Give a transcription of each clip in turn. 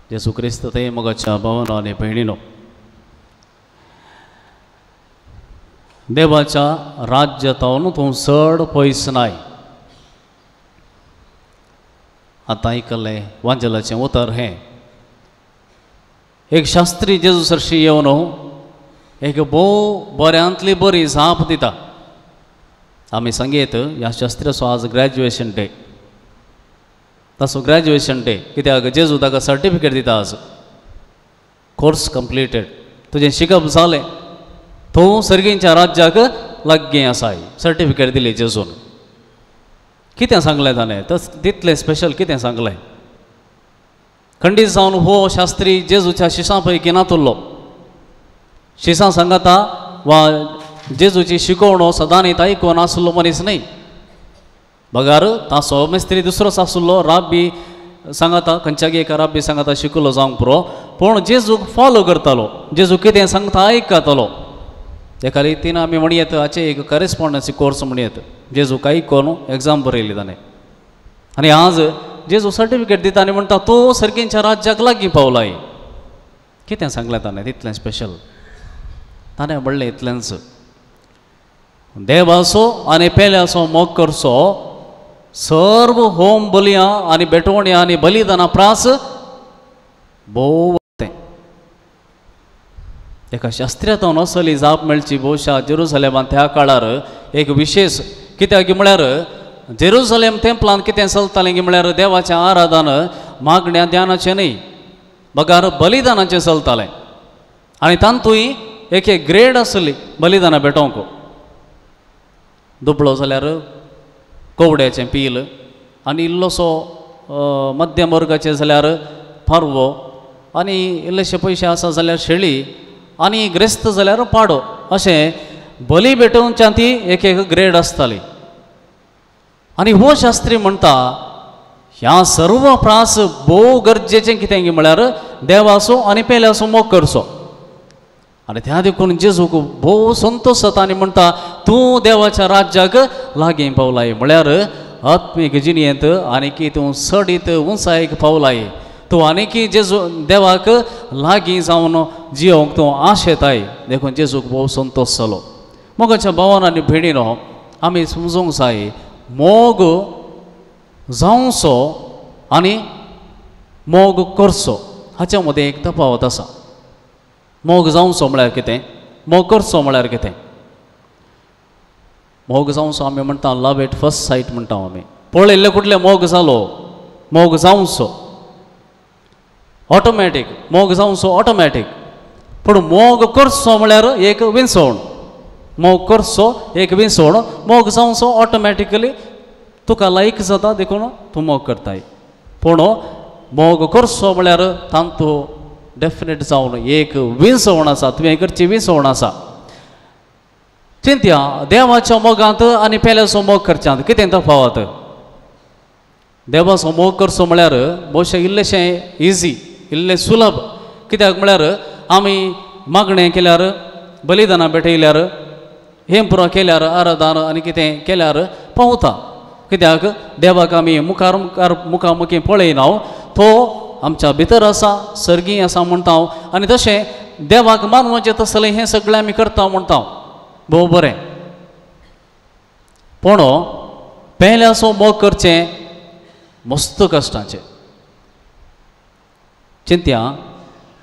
जेजू क्रिस्त ते मोगाच्या भावानो आनी भयणीनो, देवाच्या राज्यातावन तूं चड पयस नाय. आतां आयकल्लें वांजेलाचें उतर हें. एक शास्त्री जेजू सरशी येवन एक भोव बऱ्यांतली बरी जाप दिता. आमी सांगयत ह्या शास्त्र्याचो आज ग्रॅज्युएशन डे. ताचो ग्रॅज्युएशन डे कित्याक जेजू ताका सर्टिफिकेट दिता. आज कोर्स कंप्लिटेड, तुजें शिकप जालें, तूं सर्गींच्या राज्याक लागीं आसाय. सर्टिफिकेट दिली जेजून. कितें सांगलें ताणें तितलें स्पेशल कितें सांगलें? खंडीत जावन हो शास्त्री जेजूच्या शिसां पैकी नातुल्लो. शिसां सांगता वा जेजूची शिकोवणो सदांनी आयकून आसलो मनीस न्हय. बगार ताचो मिस्त्री दुसरोच आसलो. राब्बी सांगता खंयच्यागी एका राब्बी सांगता शिकलो जावंक पुरो, पूण जेजूक फॉलो करतालो. जेजू कितें सांगता आयकतालो. एका रितीन आमी म्हणयेत हाचें एक करेस्पोंडन्सी कोर्स म्हणयेत. जेजूक आयकून एग्जाम बरयली ताणें आनी आज जेजू सर्टिफिकेट दिता आनी म्हणटा तूं सर्गींच्या राज्याक लागीं पावलाय. कितें सांगलें ताणें तितलें स्पेशल? ताणें म्हणलें इतलेंच, देवाचो आनी पेल्याचो मोग करचो सर्व होम बलयां आनी भेटवण्या आनी बलिदाना प्रास भोव तें. एका शास्त्र्यातून असली जाप मेळची भोवशा जेरुसलेमान त्या काळार एक विशेष. कित्याक म्हळ्यार जेरुसलेम तेंपलान कितें चलतालें की म्हळ्यार देवाचें आराधन मागण्या ध्यानाचें न्हय, बगार बलिदानाचें चलतालें. आनी तातूंय एक एक ग्रेड आसली बलिदानां भेटोवंक. दुबळो जाल्यार कोवड्याचें पील आनी इल्लोसो मध्यम वर्गाचें जाल्यार पारवो आनी इल्लेशे पयशे आसा जाल्यार शेळी आनी ग्रेस्त जाल्यार पाडो. अशें बली भेटोवच्या ती एक एक ग्रेड आसताली. आनी हो शास्त्री म्हणटा ह्या सर्व प्रास भोव गरजेचें कितें की म्हळ्यार देवाचो आनी पेल्याचो मोग करचो. आनी त्या देखून जेजूक भोव संतोश जाता आनी म्हणटा तूं देवाच्या राज्याक लागीं पावलाय. म्हळ्यार आत्मीक जिणेंत आनीकी तूं चडीत उंचायेक पावलाय. तूं आनीकी जेजू देवाक लागीं जावन जियोंक तूं आशेताय. देखून जेजूक भोव संतोश जालो. मोगाच्या भावान आनी भयणीनो, आमी समजूंक जाय मोग जावचो आनी मोग करचो हाच्या मदें एक तफावत आसा. मोग जावचो म्हळ्यार कितें, मोग करचो म्हळ्यार कितें? मोग जावचो आमी म्हणटा लव एट फर्स्ट सायट म्हणटा आमी. पळयल्ले कुठले मोग जालो, मोग जावचो ऑटोमॅटीक, मोग जावचो ऑटोमॅटीक. पूण मोग करचो म्हळ्यार एक विंचवण. मोग करचो एक विंचवण, मोग जावचो ऑटोमॅटिकली तुका लायक जाता देखून तूं मोग करताय. पूण मोग करचो म्हळ्यार तांतू डेफिनेट जावन एक विंचवण आसा, तुवें करची विंचवण आसा. चिंत्या देवाच्या मोगांत आनी पेल्याचो मोग करच्यांत कितें तफावत? देवाचो मोग करचो म्हळ्यार भोवशें इल्लेशें इजी, इल्लें सुलभ. कित्याक म्हळ्यार आमी मागणें केल्यार, बलिदानां भेटयल्यार, हें पुरो केल्यार, आराधन आनी कितें केल्यार पावता. कित्याक देवाक आमी मुखार मुखार मुखामुखी पळयना, तो आमच्या भितर आसा, सर्गी आसा म्हणटा हांव. आनी तशें देवाक मानवचें तसलें हें सगळें आमी करता म्हणटा, भोव बरें. पूण पेल्याचो मोग करचें मस्त कश्टाचें. चिंत्या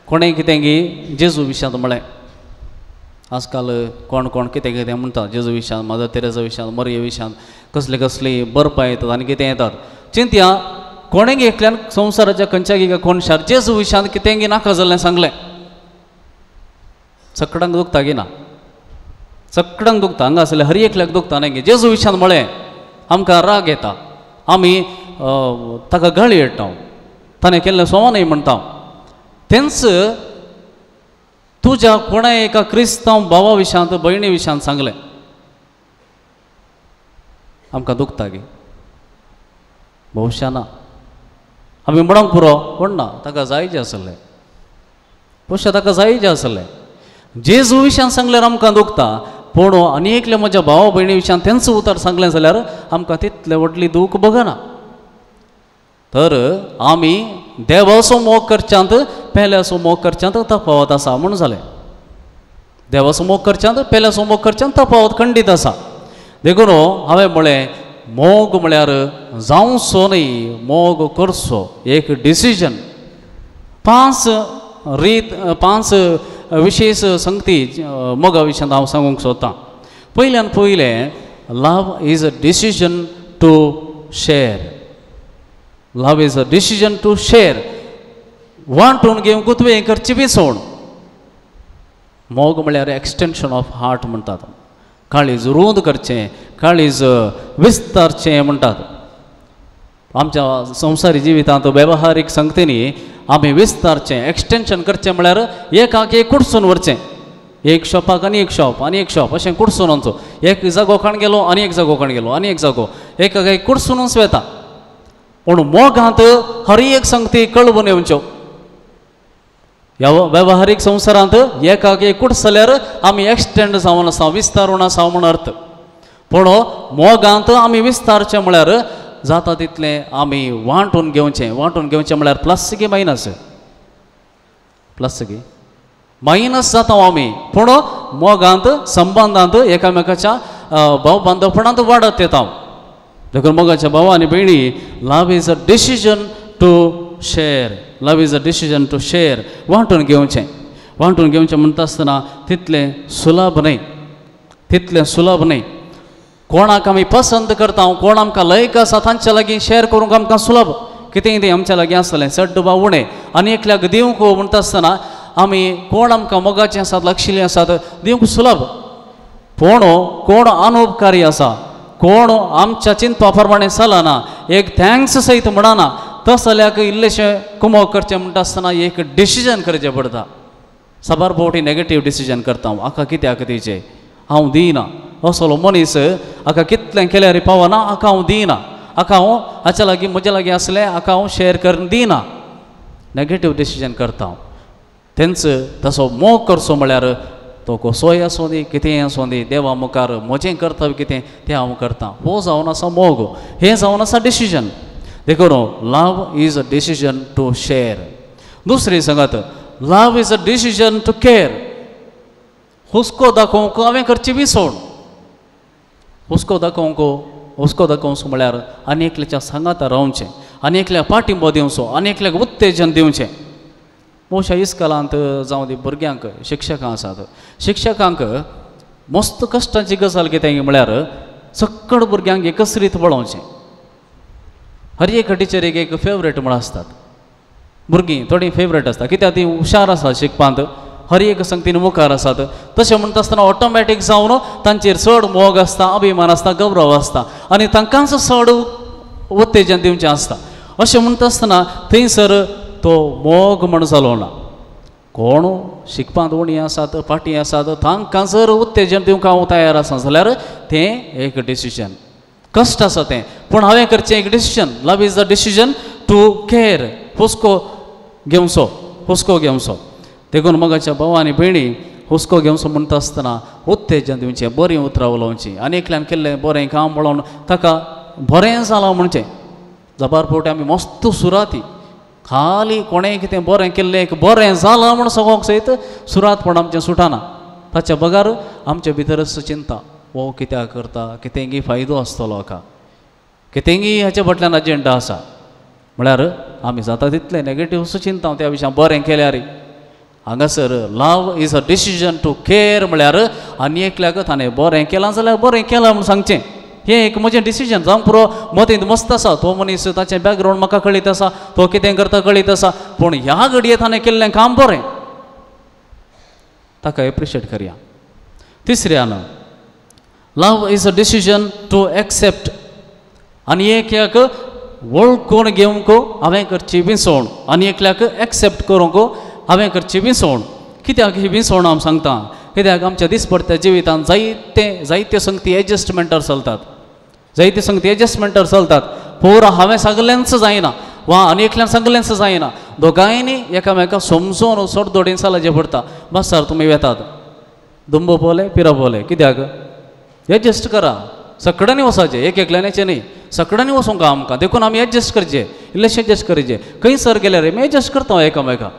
कोणें कितें की जेजू विशयांत म्हळें. आजकाल कोण कोण कितें कितें म्हणटा जेजू विशयांत, मदर तेरेजा विशयांत, मरिये विशयांत, कसले कसली बरपां येतात आनी कितें येतात. चिंत्या कोणें एकल्यान संवसाराच्या खंयच्या कोनशार जेजू विशयांत कितें नाका जाल्लें सांगलें. सगळ्यांक दुखता की ना? सगळ्यांक दुखता. हांगा आसलें हर एकल्याक दुखता न्हय की जेजू विशयांत म्हळें आमकां राग येता, आमी ताका गाळी हाडटा, ताणें केल्लें सोमा न्हय म्हणटा. तेंच तुज्या कोणा एका क्रिस्तांव भावा विशयांत, भयणी विशयांत सांगलें, आमकां दुखता गे? भोवशा ना. आमी म्हणूंक पुरो कोण ना, ताका जाय जें आसलें, भोवशा ताका जाय जें आसलें. जेजू विशयांत सांगल्यार आमकां दुखता, पूण आनी एकल्या म्हज्या भावा भयणी विशयांत तेंच उतर सांगलें जाल्यार आमकां तितलें व्हडली दूख बगना. तर आमी देवाचो मोग करच्यांत पेल्याचो मोग करच्यांत तफावत आसा म्हूण जालें. देवाचो मोग करच्यांत पेल्याचो मोग करच्यांत तफावत खंडीत आसा. देखून हांवें म्हळें मोग म्हळ्यार जावचो न्हय, मोग करचो, एक डिसिजन. पांच रीत, पांच विशेश संगती मोगा विशयांत हांव सांगूंक सोदतां. पयल्यान पयलें, love is a decision to share. Love is a decision to share. वांटून घेवंक तुवें करची विसवण. मोग म्हळ्यार एक्सटेंशन ऑफ हार्ट म्हणटात. काळीज रूंद करचें, काळीज विस्तारचें म्हणटात. आमच्या संवसारी जिवितांत वेवहारीक संगतींनी आमी विस्तारचें, एक्सटेंशन करचें म्हळ्यार एकाक एक कुडसून व्हरचें. एक शॉपाक आनी एक शॉप आनी एक शॉप अशें कुडसून वचचो. एक जागो खाण गेलो आनी एक जागो खाण गेलो आनी एक जागो, एकाक एक कुडसुनूच वेता. पूण मोगांत हर एक संगती कळवून येवच्यो. ह्या वेवहारीक संवसारांत एकाक एक कुडसल्यार आमी एक्सटेंड जावन आसा, विस्तारून आसा म्हूण अर्थ. पूण मोगांत आमी विस्तारचें म्हळ्यार जाता तितलें आमी वांटून घेवचें. वांटून घेवचें म्हळ्यार प्लस की मायनस, प्लस की मायनस जाता आमी. पूण मोगांत संबंदांत एकामेकाच्या भाव बांदवपणांत वाडत येता. देखून मोगाच्या भाव आनी भयणी, love is a decision to share. Love is a decision to share. वांटून घेवचें. वांटून घेवचें म्हणटा आसतना तितलें सुलभ न्हय, तितलें सुलभ न्हय. कोणाक आमी पसंत करता, कोण आमकां लायक आसा तांच्या लागीं शेअर करूंक आमकां सुलभ. कितेंय तें आमच्या लागीं आसतलें चड वा उणें, आनी एकल्याक दिवंक म्हणटा आसतना आमी कोण आमकां मोगाचें आसात, लागशिल्लीं आसात, दिवंक सुलभ. पूण कोण अनुपकारी आसा, कोण आमच्या चिंतपा प्रमाणें चलना, एक thanks सयत म्हणना, तसल्याक इल्लेशें कुमोक करचें म्हणटा आसतना एक डिसिजन करचें पडटा. साबार फावटी नेगेटीव डिसिजन करता हांव, हाका कित्याक दिवचें, हांव दिना. असलो मनीस हाका कितलें केल्यार पावना, हाका हांव दिना, हाका हांव हाच्या लागीं म्हज्या लागीं आसलें हाका हांव शेअर करून दिना. नेगेटीव डिसिजन करता हांव. तेंच तसो मोग करचो म्हळ्यार तो कसोय आसूं दी, कितेंय आसूं दी, देवा मुखार म्हजें कर्तव्य कितें तें हांव करतां. हो जावन आसा मोग, हें जावन आसा डिसिजन. देखून love is a decision to share. दुसरी सांगात, love is a decision to care. हुस्को दाखोवंक हांवें करची विसवण. हुस्को दाखोवंक, हुस्को दाखोवचो म्हळ्यार आनी एकल्याच्या सांगाता रावचें, आनी एकल्याक पाठिंबो दिवचो, आनी एकल्याक उत्तेजन दिवचें. मोशा इस्कलांत जावं दी भुरग्यांक शिक्षकां आसात, शिक्षकांक मस्त कश्टांची गजाल कितें म्हळ्यार सक्कड भुरग्यांक एकच रीत पळोवचें. हर एक टिचरीक एक फेवरेट म्हण आसतात. भुरगीं थोडीं फेवरेट आसता, कित्याक तीं हुशार आसात शिकपांत, हर एक संगतीन मुखार आसात. तशें म्हणटा आसतना ऑटोमॅटीक जावन तांचेर चड मोग आसता, अभिमान आसता, गौरव आसता आनी तांकांच चड उत्तेजन दिवचें आसता. अशें म्हणटा आसतना थंयसर तो मोग म्हण जालो ना. कोण शिकपांत उणी आसात, फाटीं आसात, तांकां जर उत्तेजन दिवंक हांव तयार आसा जाल्यार तें एक डिसिजन. कश्ट आसा तें, पूण हांवें करचें एक decision. Love is the decision to care. हुस्को घेवचो, हुस्को घेवचो. देखून मोगाच्या भाव आनी भयणी, हुस्को घेवचो म्हणटा आसतना उत्तेजन दिवचें, बरीं उतरां उलोवचीं आनी एकल्यान केल्लें बरें काम पळोवन ताका बरें जालां म्हणचें. जबार फावटी आमी मस्त सुराती खाली कोणें कितें बरें केल्लें एक बरें जालां म्हूण सगळ्यांक सयत सुरातपण आमचें सुटना. ताच्या बगर आमचे भितरच चिंता, हो कित्याक करता, कितेंगी फायदो आसतलो हाका, कितेंगी हाच्या फाटल्यान अजेंडा आसा. म्हळ्यार आमी जाता तितलें नेगेटीव चिंता त्या विशयान बरें केल्यार. हांगासर love is a decision to care म्हळ्यार आनी एकल्याक ताणें बरें केलां जाल्यार बरें केलां म्हूण सांगचें. हें एक म्हजें डिसिजन जावंक पुरो. मतींत मस्त आसा तो मनीस, ताचें बॅकग्रावंड म्हाका कळीत आसा, तो कितें करता कळीत आसा, पूण ह्या घडये ताणें केल्लें काम बरें, ताका एप्रिशिएट करया. तिसऱ्यान, love is a decision to accept. आनी एकल्याक वळखून घेवंक हांवें करची विसवण, आनी एकल्याक एक्सेप्ट करूंक हांवें करची विसवण. कित्याक ही विसवण हांव सांगता, कित्याक आमच्या दिसपडत्या जिवितांत जायते जायते संगती एडजस्टमेंटार चलतात, जायते संगती एडजस्टमेंटार चलतात. पुरो हांवें सगल्यांच जायना वा आनी एकल्यान सगल्यांच जायना, दोगांयनी एकामेका समजून सोड दोडीन चलचें पडटा. बस सर तुमी वेतात, दुंबो पोले पिरो पोले, कित्याक एडजस्ट करा. सकड्यांनी वचपाचें, एक एकल्याचें न्ही, सकड्यांनी वचूंक आमकां. देखून आमी एडजस्ट करचें, इल्लेशें एडजस्ट करचें. खंयसर गेल्यार आमी एडजस्ट करता एकामेका.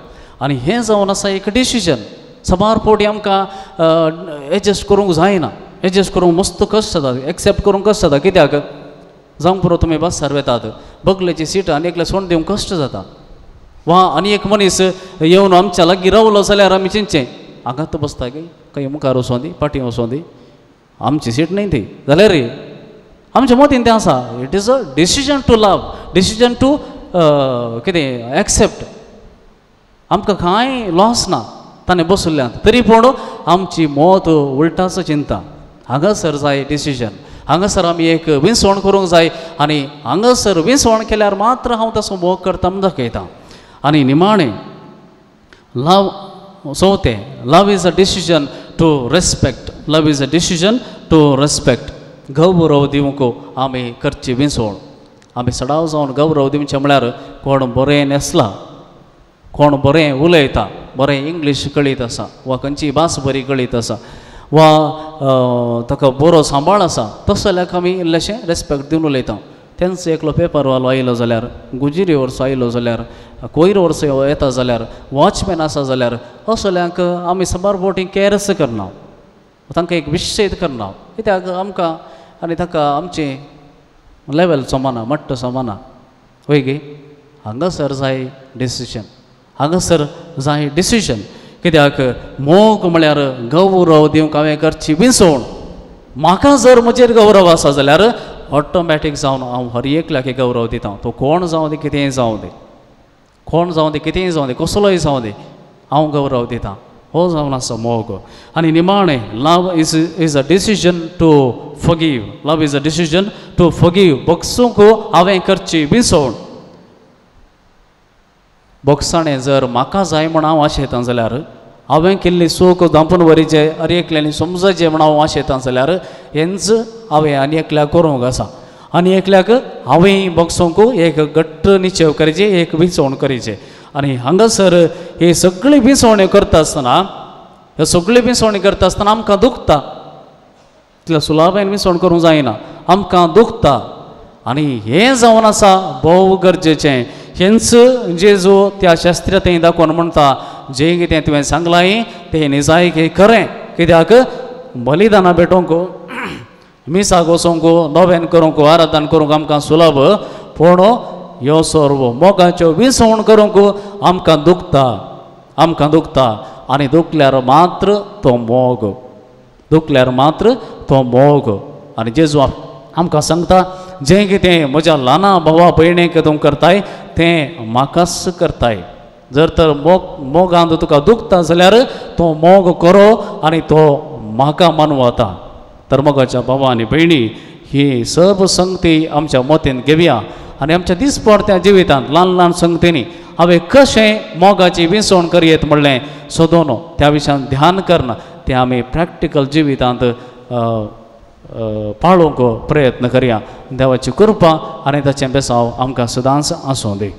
आनी हें जावन आसा एक डिसिजन. साबार फावटी आमकां एडजस्ट करूंक जायना, एडजस्ट करूंक मस्त कश्ट जाता, एक्सेप्ट करूंक कश्ट जाता. कित्याक जावंक पुरो तुमी बसार वेतात, बगलेची सीट आनी एकले सोंड दिवंक कश्ट जाता. वा आनी एक मनीस येवन आमच्या लागीं रावलो जाल्यार आमी चिंतचें हांगात बसता की खंय मुखार वचों दी, फाटीं वचों दी, आमची सीट न्ही ती. जाल्यार रे आमच्या मतीन तें आसा, it is a decision to love, decision to कितें एक्सेप्ट. आमकां कांय लॉस ना ताणें बसयल्ल्यान, तरी पूण आमची मत उल्टाचो चिंता. हांगासर जाय डिसिजन, हांगासर आमी एक विंसवण करूंक जाय आनी हांगासर विंसवण केल्यार मात्र हांव तसो मोग करता म्हूण दाखयता. आनी निमाणें लव, चवथें, love is a decision to respect. Love is a decision to respect. गौरव दिवंक आमी करची विंसवण. आमी सदांच जावन गौरव दिवचें म्हळ्यार कोण बरें न्हेसला, कोण बरें उलयता, बरें इंग्लीश कळीत आसा वा खंयची भास बरी कळीत आसा वा ताका बरो सांबाळ आसा, तसो जाल्यार आमी इल्लेशें रेस्पेक्ट दिवन उलयता. तेंचो एकलो पेपरवालो आयलो जाल्यार, गुजिरी वर्सो आयलो जाल्यार, कोयर वर्सो येता जाल्यार, वॉचमॅन आसा जाल्यार, असल्यांक आमी साबार फावटी कॅरस करना, तांकां एक विशेद करना. कित्याक आमकां आनी ताका आमचें लेवल समाना, मट्ट समाना. वय गे, हांगासर जाय डिसिजन, हांगासर जाय डिसिजन. कित्याक मोग म्हळ्यार गौरव दिवंक हांवें करची विंसवण. म्हाका जर म्हजेर गौरव आसा जाल्यार ऑटोमॅटीक जावन हांव हर एकल्याक गौरव दिता. तो कोण जावं दी, कितेंय जावं दी, कोण जावं दी, कितेंय जावं दी, कसलोय जावं दी, हांव गौरव दिता. हो जावन आसा मोग. आनी निमाणें love is a decision to forgive. Love is a decision to forgive. बगसूंक हांवें करची विंसवण. बोगसाणें जर म्हाका जाय म्हूण हांव आशेतां जाल्यार, हांवें केल्ली चूक धांपून व्हरीचे हर एकल्यांनी समजचें म्हूण हांव आशेतां जाल्यार, हेंच हांवें आनी एकल्याक करूंक आसा. आनी एकल्याक हांवें बोगसूंक एक घट्ट निचेव करचें, एक विंचवण करचें. आनी हांगासर ही सगळी विंचवण्यो करता आसतना, ह्यो सगळी विंचवणी करता आसतना आमकां दुखता. तितल्या सुलाभायन विंचवण करूंक जायना, आमकां दुखता. आनी हें जावन आसा भोव गरजेचें. हेंच जेजू त्या शास्त्र थंय दाखोवन म्हणटा, जें कितें तुवें सांगलां तें निजायक खरें. कित्याक बलिदानां भेटोवंक, मिसाक वचोंक, नोवेन करूंक, आराधन करूंक आमकां सुलभ, पूण ह्यो सर्व मोगाच्यो विंसवण करूंक आमकां दुखता, आमकां दुखता. आनी दुखल्यार मात्र तो मोग, दुखल्यार मात्र तो मोग. आनी जेजू आमकां सांगता, जें कितें म्हज्या ल्हाना भावा भयणीक तूं करताय तें म्हाकाच करताय. जर तर मोग मोगान तुका दुखता जाल्यार तो मोग करो आनी तो म्हाका मानवता. तर मोगाच्या भावा आनी भयणी, ही सर्व संगती आमच्या मतीन घेवया आनी आमच्या दिसपडत्या जिवितांत ल्हान ल्हान संगतींनी हांवें कशें मोगाची विंसवण करयेत म्हणलें सोदोन त्या विशयान ध्यान करना, तें आमी प्रॅक्टिकल जिवितांत पाळोवंक प्रयत्न करया. देवाची कृपा आनी ताचें बेसांव आमकां सदांच आसूं दी.